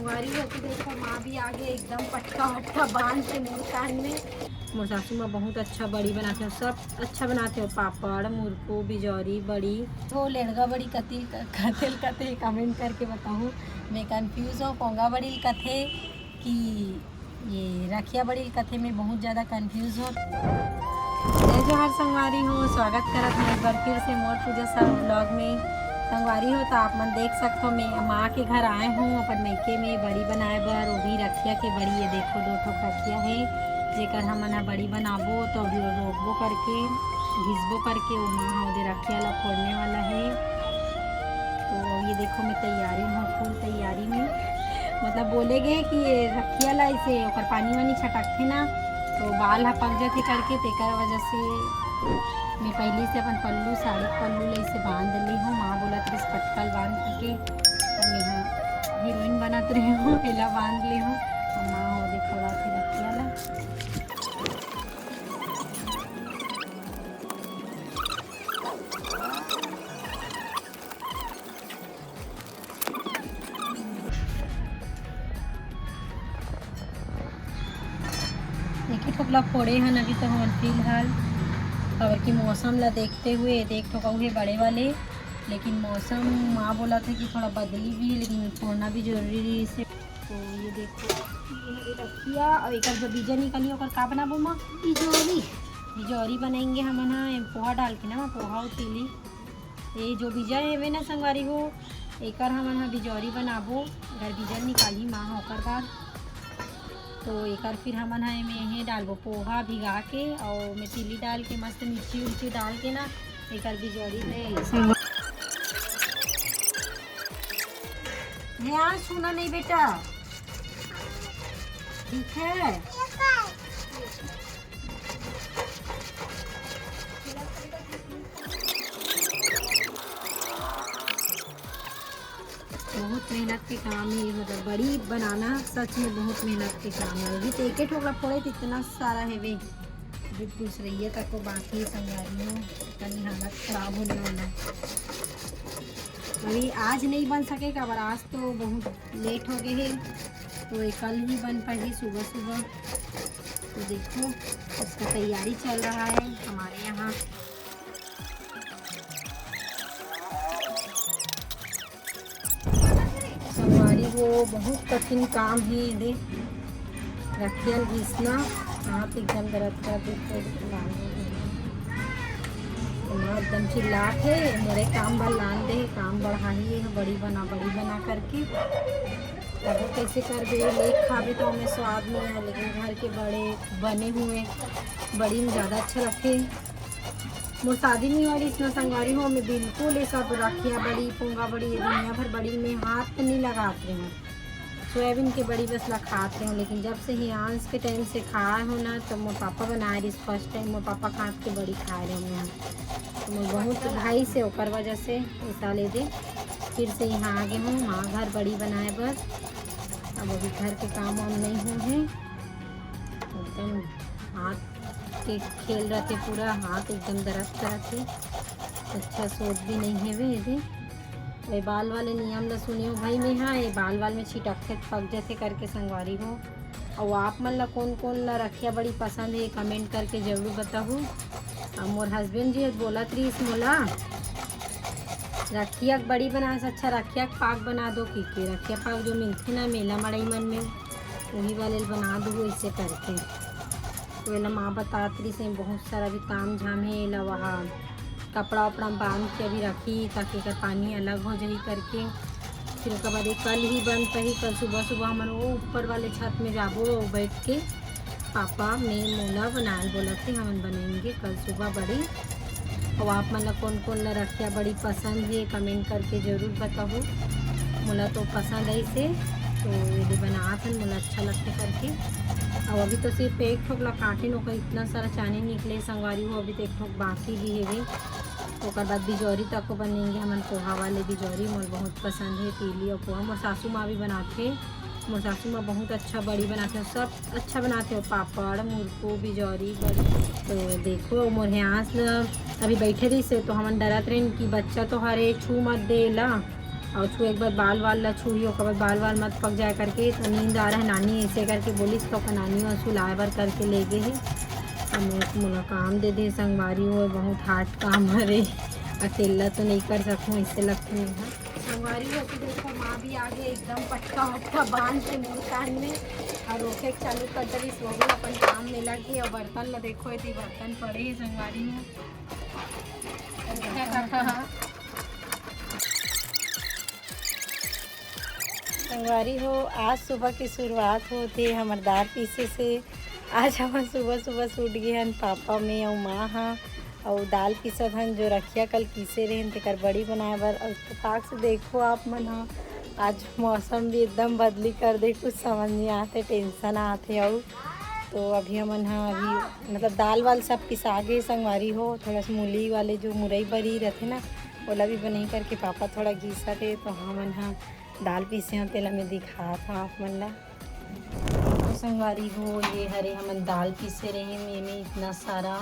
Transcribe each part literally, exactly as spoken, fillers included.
हमारी होती देखो, माँ भी आगे एकदम पटका वटका बांध के मुंह कान में। मोर सासू माँ बहुत अच्छा बड़ी बनाथे, सब अच्छा बनाथे, पापड़, मुरकू, बिजौरी, बड़ी। तो लेड़गा बड़ी कतिल कतिल कथे, कमेंट करके बताहू। मैं कंफ्यूज हूँ, पोंगा बड़ी कथे कि ये रखिया बड़ी कथे, मैं बहुत ज़्यादा कंफ्यूज हूँ। जय जोहार संगवारी हो, स्वागत करत हूँ एक बार फिर से मोर पूजा सा व्लॉग में। संगवारी हो, तो आप मन देख सकते हो, मैं माँ के घर आए हूँ, अपन मइके में बड़ी बनाए बर। वो भी रखिया के बड़ी, ये देखो, दो ठो रखिया है, जेकर हमन ह बड़ी बनाबो, तो अभी वो रोपबो करके, घिसबो करके, वो माँ ह ओदे रखिया ला फोड़ने वाला है। तो ये देखो, मैं तैयारी में हूँ, फुल तैयारी में। मतलब, बोले गए कि ये रखिया ला इसे ओकर पानी वानी छटकथे ना, तो बाल ह पक जाथे करके, तेकर वजह से मैं पहले से अपन पल्लू, साड़ी पल्लू ले इसे बांध ली हूँ। माँ बोलत रहिस पटकल बांध के, तो मैं ह हीरोइन बनत रही हूँ, एला बांध ली हूँ। और माँ हो देखो, रखिया ला। एक ही ठोकला फोड़े हन अभी तो हमन फिलहाल, काबर कि मौसम ला देखते हुए देख ठोकाऊ है बड़े वाले, लेकिन मौसम माँ बोला था कि थोड़ा बदली भी है, लेकिन फोड़ना भी जरूरी रही से। तो ये देखो, ये हरे रखिया और एक जो बीजा निकली, ओकर का बनाबो माँ? बिजौरी। बिजौरी बनाएंगे हमन हा, एम पोहा डाल के ना, पोहा और तिली। ये जो बीजा हेवे ना संगवारी हो, एकर हमन हा बिजौरी बनाबो। अगर बीजा निकाली माँ हा ओकर बाद, तो एकर फिर हमन हा एमे हे डालबो, पोहा भिगा के और में तिली डाल के, मस्त मिर्ची उर्ची डाल के ना, एकर बिजौरी ले। ध्यान सुना नहीं बेटा, ठीक है। बहुत मेहनत के काम है, मतलब, बड़ी बनाना सच में बहुत मेहनत के काम है। अभी तो एक ठोकरा फोड़े तो इतना सारा हेवे, अभी दूसरैया तक को बाकी है संगवारी हो, इतनी हालत खराब होने वाला है। अभी आज नहीं बन सके, काबर आज तो बहुत लेट हो गए है, तो ये कल ही बन पाएगी सुबह सुबह। तो देखो, इसका तैयारी चल रहा है हमारे यहाँ। संगवारी हो, बहुत कठिन काम है ये दे, रखिया घिसना। हाथ एकदम दर्द कर देते, एकदम चिल्लात है, मोरे काम बर लान दे, काम बढ़ाही है, बड़ी बना, बड़ी बना करके। अब कैसे करबे, लेके खाबे तो हमें स्वाद नहीं है, लेकिन घर के बड़े बने हुए बड़ी में ज़्यादा अच्छा लगते। मोर शादी नहीं वाली इतना संगवारी हो, मैं बिल्कुल ये सब रखिया बड़ी, पोंगा बड़ी, ये दुनिया भर बड़ी में हाथ नहीं लगात रहे हूँ। सोयाबीन के बड़ी बस ला खात रहे हूँ, लेकिन जब से हियांश के टाइम से खाए हो ना, तो मोर पापा बनाए रहिस फर्स्ट टाइम, मोर पापा के हाथ के बड़ी खाए रहे हूँ। तो मोर बहुत भाई से ओकर वजह से ऐसा ले दे, फिर से यहाँ आ गए हूँ माँ घर बड़ी बनाए बर। अब अभी घर के काम वाम नहीं हुए हैं, एकदम हाथ के खेल रहे थे, पूरा हाथ एकदम दर्द करत थे, अच्छा सोच भी नहीं है वे। ये बाल वाले नियम ला सुने हो भाई, मैं हाँ, ये बाल वाल में छिटकथे पक जाथे करके संगवारी हो। और आप मन ला कौन कौन ला रखिया बड़ी पसंद है, कमेंट करके जरूर बताहू। और मोर हस्बैंड जी बोलत रहिस मोला, रखिया के बड़ी बनाए से अच्छा रखिया के पाक बना दो, की के रखिया पाक जो मिलथे ना मेला मड़ई मन में, वही वाले ल बना दो, इसे करके। तो एला माँ बतात रहिस हे, बहुत सारा अभी ताम झाम है, एला वहाँ कपड़ा उपड़ा में बांध के अभी रखी, ताकि एकर पानी अलग हो जाही करके। फिर ओकर बाद ये कल ही बन पाही, कल सुबह सुबह हमन वो ऊपर वाले छत में जाबो, बैठ के पापा में मोला बनाए बोलत हे, हमन बनाएंगे कल सुबह बड़ी। और आप मन ला कौन कौन ला रखिया बड़ी पसंद है, कमेंट करके जरूर बताहू। मोला तो पसंद है इसे, तो ये बनात हन, मोला अच्छा लगथे करके। और अभी तो सिर्फ एक ठोक ला काटे, ओकर इतना सारा चानी निकले संगवारी हो, अभी तो एक ठोक बाकी भी हेवे। ओकर बाद बिजौरी तको बनेंगे हमन, पोहा वाले बिजौरी मोर बहुत पसंद है, पीली और पोहा। मोर सासू माँ भी बनाथे, मोर सासू माँ बहुत अच्छा बड़ी बनाथे, सब अच्छा बनाथे हो, पापड़, मुरकू, बिजौरी, बड़ी। तो देखो, मोर हियांश ल अभी बैठे रहिस हे, तो हमन डरत रहेन कि बच्चा तो हरे, छू मत दे ला। अउ छू एक बार बाल वाल ला छूही, ओकर बाद बाल वाल मत पक जाए करके, तो नींद आ रहा है नानी, ऐसे करके बोलिस, तो ओकर नानी अउ सुलाए बर करके ले गे हे। अब मोर, मोला काम दे दे संगवारी हो, बहुत हार्ड काम हरे, अकेला तो नहीं कर सकूँ, ऐसे लगथे मोला। संगवारी हो के देखो, माँ भी आ गई एकदम पटका वटका बांध के मुंह कान में, और रोके के चालू कर दरिस, वहू अपन काम में लग गई। और बर्तन ला देखो, इतनी बर्तन पड़े हे संगवारी हो। संगवारी हो, आज सुबह की शुरुआत होत हे हमर दाल पीसे से। आज हमन सुबह सुबह से उठ गे हन, पापा, मैं अउ माँ हा, अउ दाल पीसत हन, जो रखिया कल पीसे रहेन तेकर बड़ी बनाए बर। अउ इत्तेफाक से देखो आप मन हा, आज मौसम भी एकदम बदली कर दे, कुछ समझ नहीं आते, टेंशन आते। अउ तो अभी हमन हा अभी मतलब दाल वाल सब पिसा गे संगवारी हो, थोड़ा सा मूली वाले जो मुरई बरी रहते ना, ओला भी बनाई करके पापा थोड़ा घिसत हे, तो हमन हा दाल पीसे हो, तेला मैं दिखात हव आप मन ला। तो संगवारी हो, ये हरे हमन दाल पीसे रहे, एमे इतना सारा,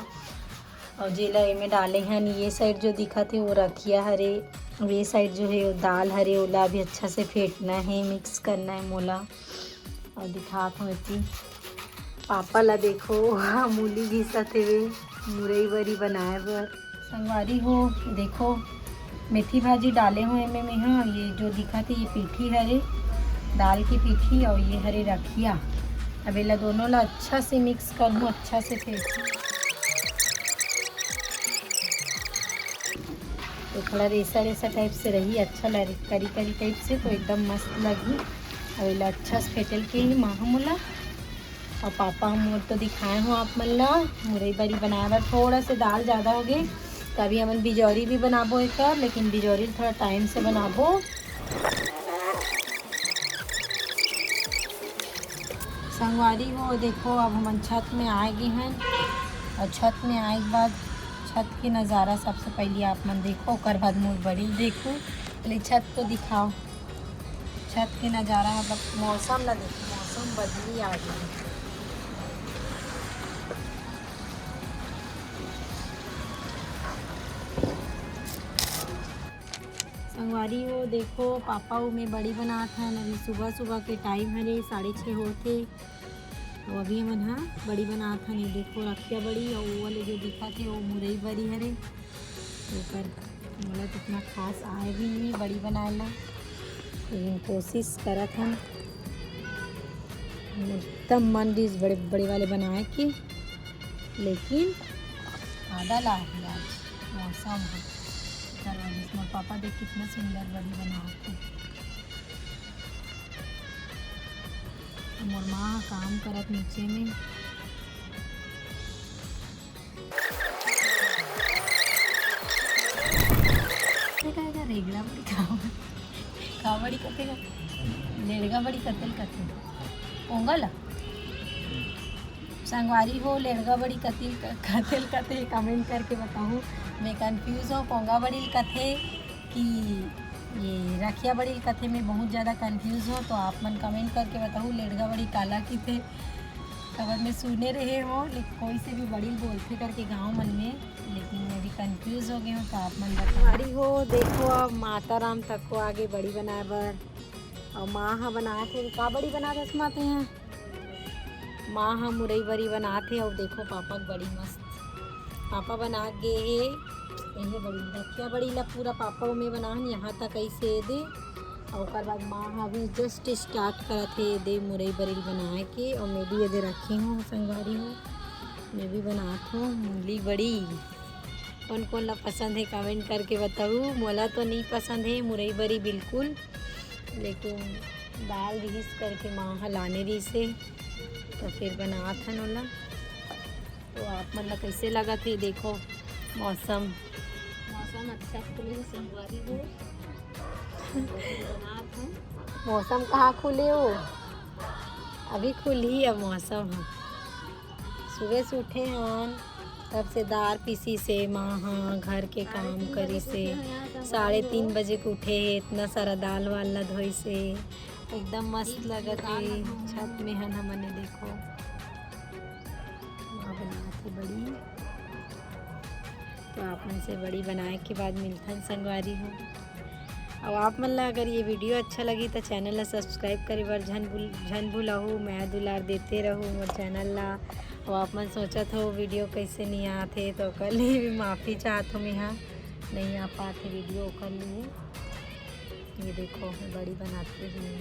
और जेला एमे डाले हन, ये साइड जो दिखत हे वो रखिया हरे, ये साइड जो है वो दाल हरे, ओला अभी अच्छा से फेंटना है, मिक्स करना है मोला। और दिखात हूँ एती पापा ला देखो, मूली घिसत हेवे मुरई बरी बनाए बर। संगवारी हो देखो, मेथी भाजी डाले हूँ एमे मेहा। ये जो दिखत हे ये पीठी हरे, दाल की पीठी, और ये हरे रखिया। अब एला दोनों ला अच्छा से मिक्स कर लूँ, अच्छा से फेंट। तो थोड़ा रेसा रेसा टाइप से रही, अच्छा लगे करी करी टाइप से, तो एकदम मस्त लगी। अब एला अच्छा से फेंटल के ही माँ मोला और पापा मोर तो दिखाए हूँ आप मन ला। मुरई बरी बनाए बर थोड़ा से दाल ज़्यादा हो गए, तो अभी हमन बिजौरी भी बनाबो एकर, लेकिन बिजौरी थोड़ा टाइम से बनाबो। संगवारी हो देखो, अब हमन छत में आए गे हन, और छत में आए के बाद छत के नज़ारा सबसे पहले आप मन देखो, ओकर बाद मोर बड़ी देखो। पहले छत को दिखाओ, छत के नज़ारा, मतलब मौसम ला देखो, मौसम बदली आ गई। संगवारी हो देखो, पापा अउ मैं बड़ी बनात हन। अभी सुबह सुबह के टाइम हरे, साढ़े छः होत हे। तो अभी हमन हा बड़ी बनात हन। ये देखो रखिया बड़ी, और वो वाले जो दिखत हे वो मुरई बरी हरे। ओकर मोला तो इतना खास आए भी नहीं बड़ी बनाए ला, लेकिन कोशिश करत हन एकदम मन रहिस बड़े बड़े वाले बनाए के, लेकिन आदा ला ही आज मौसम है। एकर वजह से मोर पापा देख कितना सुंदर बड़ी बनावत हे। मोर माँ काम करत नीचे में। का, का, रेगड़ा बड़ी का, का बड़ी कथे का? लेड़गा बड़ी कतेल कथे। पोंगा ला? संगवारी हो, लेड़गा बड़ी कतिल क-, कतेल कथे, कमेंट करके बताहू। मैं कंफ्यूज हूँ, पोंगा बड़ी कथे कि ये रखिया बड़ी कथे, मैं बहुत ज़्यादा कंफ्यूज हूँ। तो आप मन कमेंट करके बताहू, लेड़गा बड़ी काला किथे। खबर में सुने रहे हो, लेकिन कोई से भी बड़ी बोलथे करके गाँव मन में, लेकिन मैं भी कंफ्यूज हो गई हूँ। तो आप मन बताओ। बड़ी हो, देखो अब माता राम तक को आगे बड़ी बनाए बर, और माँ हा बनात हे। का बड़ी बनात हस माँ तें? माँ हा मुरई बरी बनात हे। और देखो पापा के बड़ी मस्त, पापा बना गे हे। यही बड़ी रखिया बड़ी ला पूरा पापा में बनाहन, यहाँ तक ऐसे दे। और ओकर बाद माँ हा भी जस्ट स्टार्ट करत हे दे मुरई बरी बनाए के। और मैं भी ये दे रखी हूँ संगवारी हो, मैं भी बनात हूँ मूली बड़ी। कौन कौन ला पसंद है कमेंट करके बताऊ। मोला तो नहीं पसंद है मुरई बरी बिल्कुल, लेकिन दाल रिहिस करके माँ ह लाने रिहिस हे, तो फिर बनात हन ओला। तो आप मन ला कैसे लगत हे? देखो मौसम, मौसम अच्छा खुले हे संगवारी हो। बनात हन। मौसम कहाँ खुले हो? अभी खुलही अब मौसम ह। सुबह से उठे हन, तब से दार पीसिस हे माँ ह, घर के काम करिस हे। साढ़े तीन बजे के उठे हे, इतना सारा दाल वाल ला धोइस हे। एकदम मस्त लगत हे। छत में हन हमन, ये देखो, माँ बनात हे बड़ी। तो आप मन से बड़ी बनाए के बाद मिलथन संगवारी हो। अउ आप मन ला अगर ये वीडियो अच्छा लगी त चैनल ला सब्सक्राइब करे बर झन भूल झन भूलहू। मया दुलार देते रहू मोर चैनल ला। अउ आप मन सोचत हो वीडियो कैसे नहीं आत हे, तो ओकर लिए भी माफ़ी चाहत हूँ मैं, नहीं आ पात हे वीडियो ओकर लिए। ये देखो, बड़ी बनाते हुए,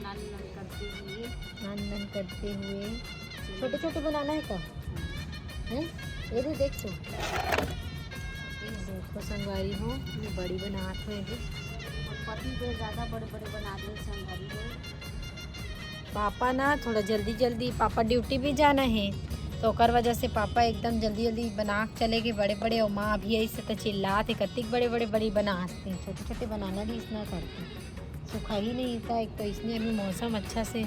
नान नान करते हुए। नान नान करते हुए। छोटे छोटे बनाना है का? हैं? ये भी देख तो। ये देखो संगवारी हो, ये बड़ी बनात हो, ये भी। और पति तो ज़्यादा बड़े बड़े बना दे संगवारी हो। पापा ना थोड़ा जल्दी जल्दी, पापा ड्यूटी भी जाना है, तो ओकर वजह से पापा एकदम जल्दी जल्दी बना के चले गए बड़े बड़े। और माँ अभी ऐसे तो चिल्लात हे, कतिक बड़े बड़े बड़ी बनाते, छोटे छोटे बनाना भी इसना करते। सुखाही नहीं था, एक तो इसने अभी मौसम अच्छा से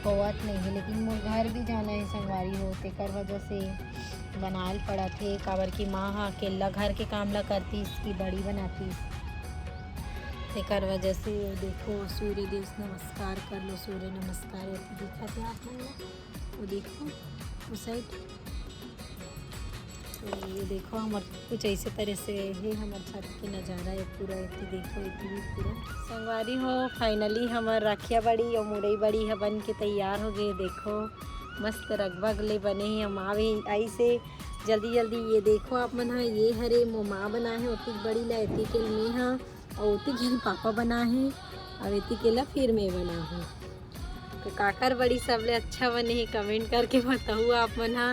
होवत नहीं है, लेकिन मोर घर भी जाना है संगवारी हो, तेकर वजह से बनाए ल पड़त हे, काबर कि माँ ह अकेला घर के काम ला करतीस कि बड़ी बनातीस, तेकर वजह से। देखो, सूर्य देव नमस्कार कर लो, सूर्य नमस्कार, ये दिखत हे आप मन ला, वो देखो, उस साइड। तो ये देखो, हमर कुछ ऐसे तरह से हे हमर छत के नज़ारा है पूरा। एती देखो, एती भी पूरा। संगवारी हो, finally हमर राखिया बड़ी और मुरई बड़ी ह बन के तैयार हो गए। देखो, मस्त रगबग ले बने हे। हम आवे आई से जल्दी जल्दी। ये देखो आप मन ह, ये हरे मोमा बना है, ओतिक बड़ी ला एती के लिए हाँ, और ओतिक के पापा बना है, और एती के ला फिर मैं बना हूँ। तो काकर बड़ी सबले अच्छा बने हे, कमेंट करके बताऊ आप मन हा।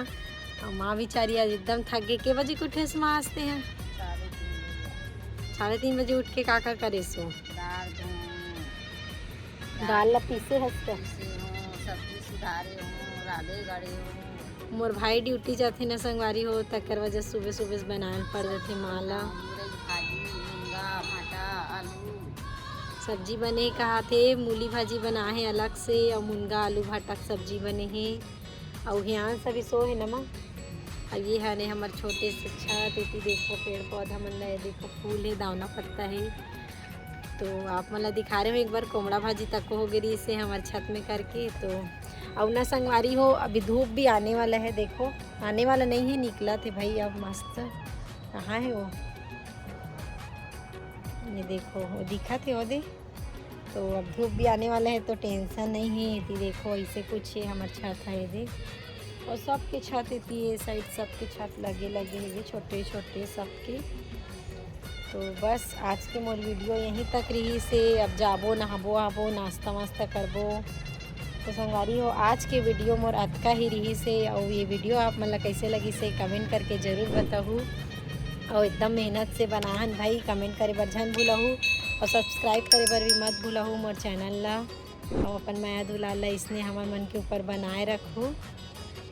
अउ माँ बिचारी आज एकदम थक गए। के बजे के उठे हस माँ आज ते हा? साढ़े तीन बजे। साढ़े तीन बजे उठ के काकर करे सो? दाल धोए, दाल ला पीसे हस का? पीसे हो, सब्जी सुधारे हो, रांधे गढ़े हो। मोर भाई ड्यूटी जाथे ना संगवारी हो, तकर वजह सुबह सुबह बनाए ल पड़ जाथे माँ ला। मुरई भाजी, मुनगा, भाटा, आलू। सब्जी बने कहा थे, मूली भाजी बना है अलग से, और मुनगा आलू भाटा के सब्जी बने है। और हियान सभी सो है नमा। अब ये हने हमर छोटे से छत, एती देखो पेड़ पौधा मन ला, ये देखो फूल है, दावना पत्ता है। तो आप मन ला दिखा रहे हो, एक बार कोमड़ा भाजी तक हो गई से हमर छत में करके। तो और ना संगवारी हो, अभी धूप भी आने वाला है। देखो, आने वाला नहीं है, निकला थे भाई, अब मस्त कहाँ है वो, ये देखो, वो दिखा थे वो दे। तो अब धूप भी आने वाला है, तो टेंशन नहीं है। ये देखो, ऐसे कुछ है हमर छत है, ये देख। और सबके छत एती, ये साइड सबके छत लगे लगे है, छोटे छोटे सबके। तो बस आज के मोर वीडियो यहीं तक रही से। अब जाबो, नहाबो, आबो, नाश्ता वास्ता करबो। तो संगवारी हो, आज के वीडियो मोर अतका ही रही से। और ये वीडियो आप मन ला कैसे लगी से कमेंट करके जरूर बताहू। और एकदम मेहनत से बनाहन भाई, कमेंट करे बर झन भूलहू, और सब्सक्राइब करे बर भी मत भूलहू मोर चैनल ला। और अपन मया दुलार ला इसने हमर मन के ऊपर बनाए रखहू।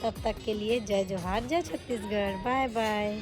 तब तक के लिए जय जोहार, जय छत्तीसगढ़, बाय बाय।